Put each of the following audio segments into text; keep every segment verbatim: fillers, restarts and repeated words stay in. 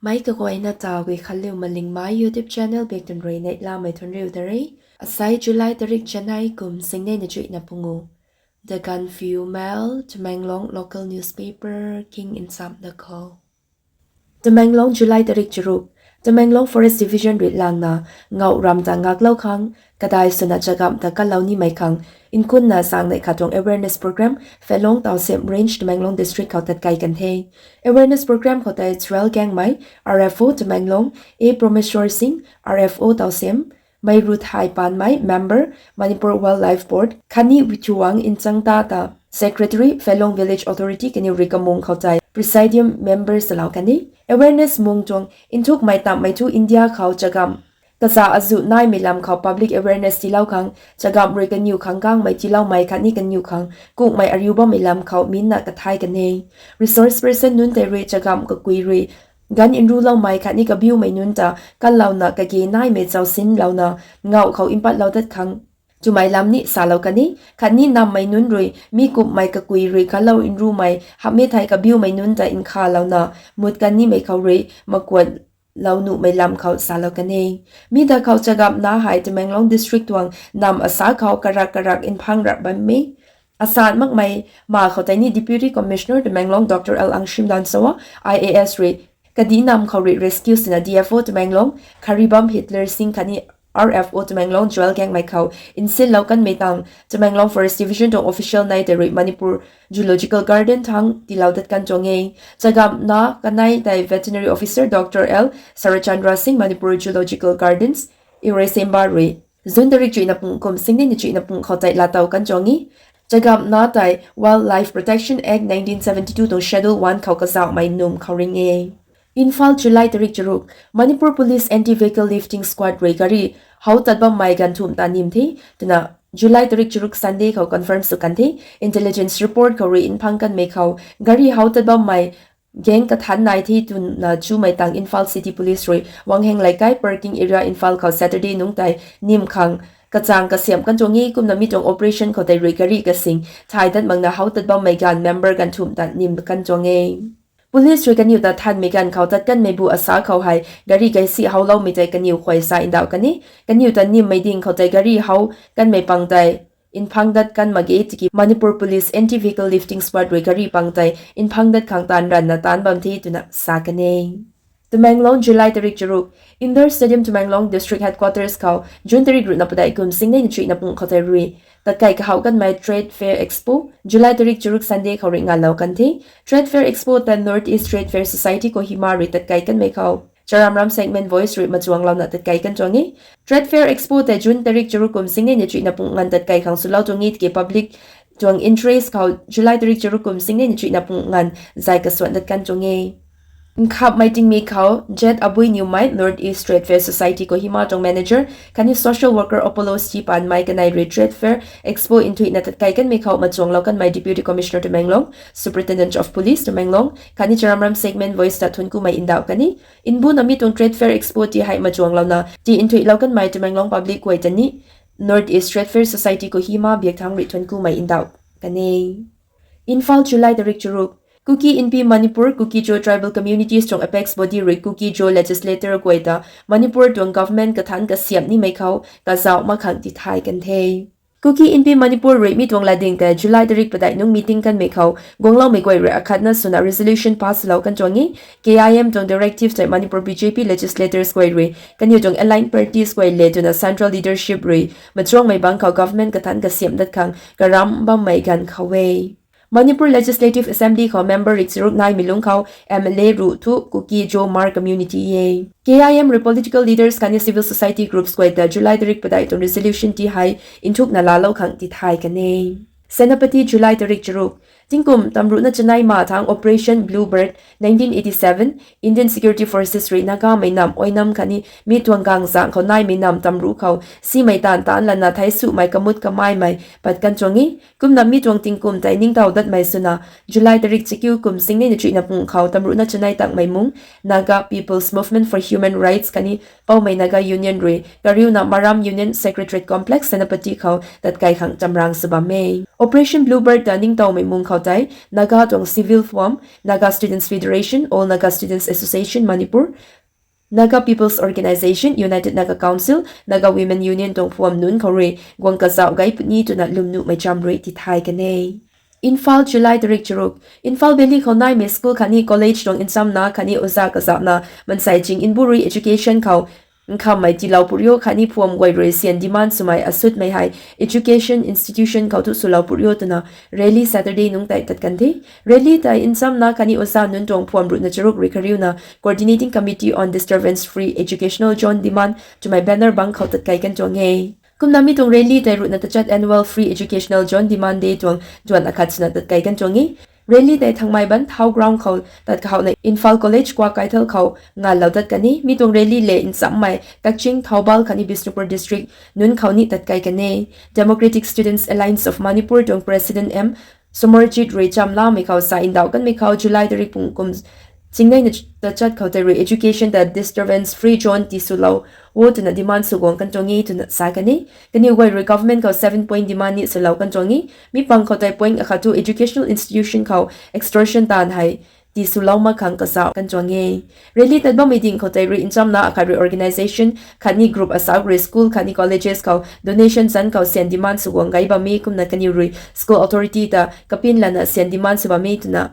Meic kaguayna ta Guikhanliu Malingmei YouTube channel bik twn rui neihlamei thuanriu ta re. Asai July tarik chanei kum singnei na chuihna pungu. The Gaanphiu Mail, Tamenglong local newspaper king nsam da khou. Tamenglong, July tarik charuk. Tamenglong Forest Division rui langna, ngauh ram ta ngaklou khang, kadai swna chagam ta kalou nimei khang, nkunna sang neih khat tuang awareness program, Phetlong Tousem Range, Tamenglong District khou tatkai kan the. Awareness program khou tei Churel Gangmei, R F O Tamenglong, A Promeshwar Singh, R F O Tousem, Meiru Thai Panmei, member, Manipur Wildlife Board, khatni Wichuang Nchangta ta, secretary, Phetlong Village Authority kaniw rui kamung khou tei presidium members talou kan e. Awareness mung tuang nthukmei tamhmei thu India khou chagam kaza azu naimei lam khou public awareness tiilou khang, chagam rui kaniw khang gangmei tiiloumei khatni kaniw khang kukmei ariu bammei lam khou minna kathai kan e. Resource person nunc tei rui chagam kakui rui ganv nruloumei khatni kabiumei nunc ta kanlouna kage naimei chausinlouna ngauh khou mpatlou dat khang twmei lam ni salou kan e. Khatni nammei nunc rui mi kumhmei kakui rui kalou nrumei hamhmei thei kabiumei nunc ta nkhalouna mut kan nimei khou rui makuat lou nuhmei lam khou salou kan e. Mi da khou chagam na hei Tamenglong District tuang nam asa khou karak karak nphang rap bam e. Asan makmei ma khou tei ni Deputy Commissioner Tamenglong Doctor L Angshim Danshawa, I A S rui kadih nam khou rui rescue swna D F O Tamenglong Kharibam Hitler Singh khatni R F O Tamenglong Joel Gangmei khou nsinlou kanmei tang Tamenglong Forest Division tuang official nai tei rui Manipur Zoological Garden thang tiilou dat kan tuang e. Chagam na kanei tei Veterinary Officer Doctor L Sarachandra Singh, Manipur Zoological Gardens, Iraisemba rui June tarik chuihna pung kum singnei na chuihna pung khou tei laatow kan tuang e. Chagam na tei Wildlife Protection Act nineteen seventy-two tuang Schedule one khou kazauhmei num khou ring e. Imphal, July tarik charuk. Manipur Police Anti-Vehicle Lifting Squad rui gari hou tat bammei ganv thumh ta nim the twna July tarik charuk Sunday khou confirm sw kan the. Intelligence report khou rui nphang kanmei khou gari hou tat bammei gang kathan nai the twna chumei tang Imphal City Police rui Wangheng Leikai parking area Imphal khou Saturday nungc tei nim khang kachang kasiamh kan tuang e. Kumna mi tuang operation khou tei rui gari kasing thay dat makna hou tat bammei ganv member ganv thumh ta nim kan tuang e. Police rui kaniw ta thanmei ganv khou tat kanmei bu asa khou hei gari gaisi houloumei tei kaniw khuay sa ndauh kan e. Kaniw ta nimmei ding khou tei gari hou kanmei pang tei nphang dat kan mak ge tiki Manipur Police Anti-Vehicle Lifting Squad rui gari pang tei nphang dat khang taanv ranvna taanc bam the twna sa kan e. Tamenglong, July tarik charuk. Indoor Stadium, Tamenglong District Headquarters khou June tarik ruhna padeih kum singnei na chuihna pung khou tei rui tatkai kahouh kanmei Trade Fair Expo, July tarik charuk Sunday khou rui ngalou kan the. Trade Fair Expo ta North East Trade Fair Society Kohima rui tatkai kanmei khou Charamram Segment Voice rui machuanglouna tatkai kan tuang e. Trade Fair Expo tei June tarik charuk kum singnei na chuihna pung nganv tatkai khang swlou tuang e tiki public tuang interest khou July tarik charuk kum singnei na chuihna pung nganv zay kasuan dat kan tuang e. Nkhapmei tingmik khou Jet Abui Niwmei, North East Trade Fair Society Kohima tuang manager khatni social worker Apollos T Panmei kanei rui Trade Fair Expo nthuihna tatkai kanmei khou machuanglou kanmei Deputy Commissioner Tamenglong, Superintendent of Police Tamenglong khatni Charamram Segment Voice ta thuanc kumei ndauh kan e. Nbuna mi tuang Trade Fair Expo ti hei machuanglouna ti nthuihlou kanmei Tamenglong public guay ta ni North East Trade Fair Society Kohima biak thangc rui thuanc kumei ndauh kan e. Imphal, July tarik charuk. Kuki Inpi Manipur, Kuki-Zo tribal communities tuang apex body rui Kuki-Zo legislator guay ta Manipur tuang government kathanc kasiamh nimei khou kazauh mak khang tithay kan the. Kuki Inpi Manipur rui mi tuang latding tei July tarik padeih nungc meeting kanmei khou guangloumei guay rui akhatna swna resolution pass lou kan tuang e. K I M tuang directive tei Manipur B J P legislators guay rui kaniw tuang allied parties guay le twna central leadership rui machuangmei bangc khou government kathanc kasiamh dat khang karam bammei ganv khou e. Manipur Legislative Assembly khou member rik charuk naimei lungc khou M L A ruh thu Kuki-Zo Hmar community e. K I M rui political leaders khatni civil society groups guay ta July tarik padeih tuang resolution ti hei nthukna laalou khang tithay kan e. Senapati, July tarik charuk. Tingkum tamruhna chanei ma thangc Operation Bluebird nineteen eighty-seven Indian Security Forces rui Nagamei nam Oinam khatni mi tuang gangzang khou naimei nam tamruh khou simei taanv taanc lana theic sumei kamut kamaimei pat kan tuang e. Kumna mi tuang tingkum tei ningtow datmei swna July tarik chakiu kum singnei na chuihna pung khou tamruhna chanei takmei mung Naga People's Movement for Human Rights khatni Poumai Naga Union rui kariuna Maram Union Secretariat Complex Senapati khou tatkai khang chamrang sw bam e. Operation Bluebird ta ningtowmei mung khou tei Naga tuang civil phuam, Naga Students Federation, All Naga Students Association Manipur, Naga People's Organisation, United Naga Council, Naga Women Union tuang phuam nunc khou rui guang kazauh gay puni twna lwmnuhmei cham rui tithay kan e. Imphal, July tarik charuk. Imphal Valley khou naimei school khatni college tuang nchamna khatni oza kazauhna mansei ching nbu rui education khou nkhammei tiilou purio khatni phuam guay rui syan demand swmei asutmei hei education institution khou thu swlou purio twna rally Saturday nungc tei tat kan the. Rally tei nchamna khatni oza nunc tuang phuam ruhna charuk rui kariuna Coordinating Committee on Disturbance Free Educational Zone Demand twmei banner bangc khou tatkei kan tuang e. Kumna mi tuang rally tei ruhna tachat Annual Free Educational Zone Demand Day tuang duan akhat swna tatkei kan tuang e. Rally tei Thangmaiban Thau ground khou tat kahouna Imphal College Kwakeithel khou nganlou tat kan e. Mi tuang rally le nchammei Kakching, Thoubal khatni Bishnupur district nunc khou ni tatkei kan e. Democratic Students Alliance of Manipur tuang President M Samarjit rui chamlamei khou sa ndauh kanmei khou July tarik pung kum chingneina tachat khou tei rui education ta disturbance free zone tiswlou o twna demand sw guang kan tuang e twna sa kan e. Kaniw guay rui government khou seven point demand ni swlou kan tuang e. Mi pang khou tei point akhat thu educational institution khou extortion taanv hei tiswlou mak khang kazauh kan tuang e. Rally tat bammei ding khou tei rui nchamna akhat rui organisation khatni group asauc rui school khatni colleges khou donation zanc khou syan demand sw guang gay bam e. Kumna kaniw rui school authority ta kapin lana syan demand sw bam e twna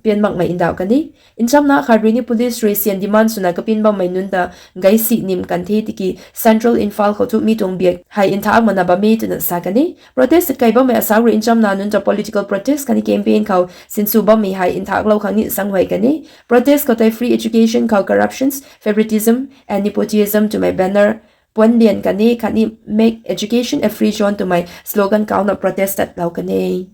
pian makmei ndauh kan e. Nchamna akhat rui ni police rui syan demand swna kapin bammei nunc ta gay si nim kan the tiki Central Imphal khou thu mi tuang biak hei nthak makna bam e twna sa kan e. Protest tatkei bammei asauc rui nchamna nunc ta political protest khatni campaign khou sinsw bammei hei nthaklou khang ni sanghuay kan e. Protest khou tei free education khou corruptions, favoritism and nepotism twmei banner puan lian kan e khatni Make Education a Free Zone twmei slogan kauna protest tatlou kan e.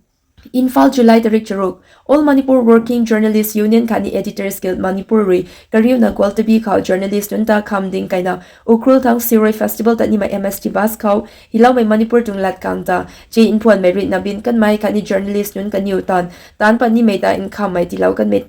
Imphal, July tarik charuk. All Manipur Working Journalists Union khatni Editors Guild Manipur rui kariuna Gwaltabi khou journalist nunc ta kham ding kaina Ukhrul thang Shirui Festival tat nimei M S T bus khou hiloumei Manipur tuang lat kang ta che nphuanmei rui nabin kanmei khatni journalist nunc kaniw taanv taanc pat nimei ta nkhammei tiilou kanmei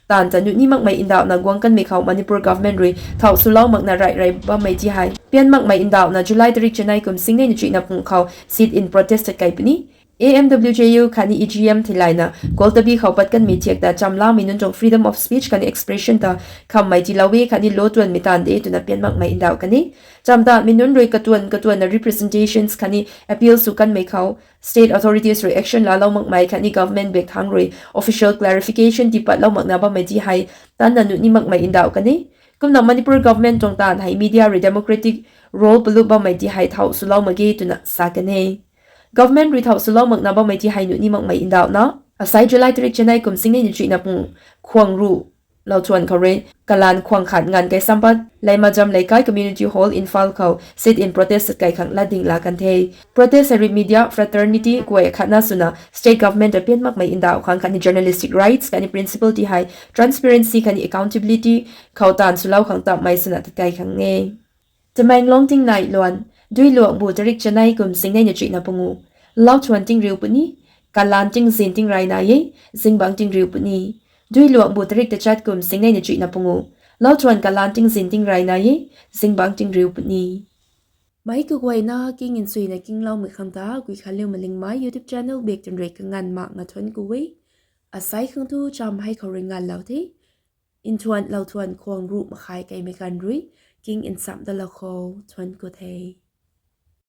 taanv ta nuh ni makmei ndauhna guang kanmei khou Manipur government rui thauh swlou makna raih rey bammei ti hei pian makmei ndauhna July tarik chanei kum singnei na chuihna pung khou sit-in protest tatkei puni. A M W J U khatni E G M theilayna Gwaltabi khou pat kanmei thiak ta chamlamei nunc tuang freedom of speech khatni expression ta khammei tiilou e khatni law tuanmei taanv de twna pian makmei ndauh kan e. Chamtaanmei nunc rui katuan katuanna representations khatni appeal sw kanmei khou state authorities rui action laalou makmei khatni government bak thangc rui official clarification tiipatlou makna bammei ti hei tanna nuh ni makmei ndauh kan e. Kumna Manipur government tuang taanv hei media rui democratic role palup bammei ti hei thauh swlou mak ge twna sa kan e. Government rui thauh swlou makna bammei ti hei nuh ni makmei ndauhna asai July tarik chanei kum singnei na chuihna pung khwang ruh lou thuan khou rui kalaan khwang khat nganv kei Sampat Leimajam Leikai Community Hall, Imphal khou sit-in protest tatkei khang latding laa kan the. Protest hei rui media fraternity guay khatna swna state government ta pian makmei ndauh khang khatni journalistic rights khatni principle ti hei transparency khatni accountability khou taanv swlou khang tammei swna tatkei khang e. Tamenglong tingnai luan, Duiluangbu tarik chanei kum singnei na chuihna pungu. Lauthuan tingriu puni, kalaan tingzin tingrai nai e, zingbangc tingriu puni. Duiluangbu tarik tachat kum singnei na chuihna pungu. Lauthuan kalaan tingzin tingrai nai e, zingbangc tingriu puni. Meic kaguayna king nchuina kingloumei khang ta Guikhanliu Malingmei YouTube channel bak twn rui kanganv makna thuanc ku e. Asai khang tu cham hei khou rui nganvlou the. Nthuan lauthuan khwang ruh makhai keimei ganv rui king nchamh dalou khou thuanc ku the.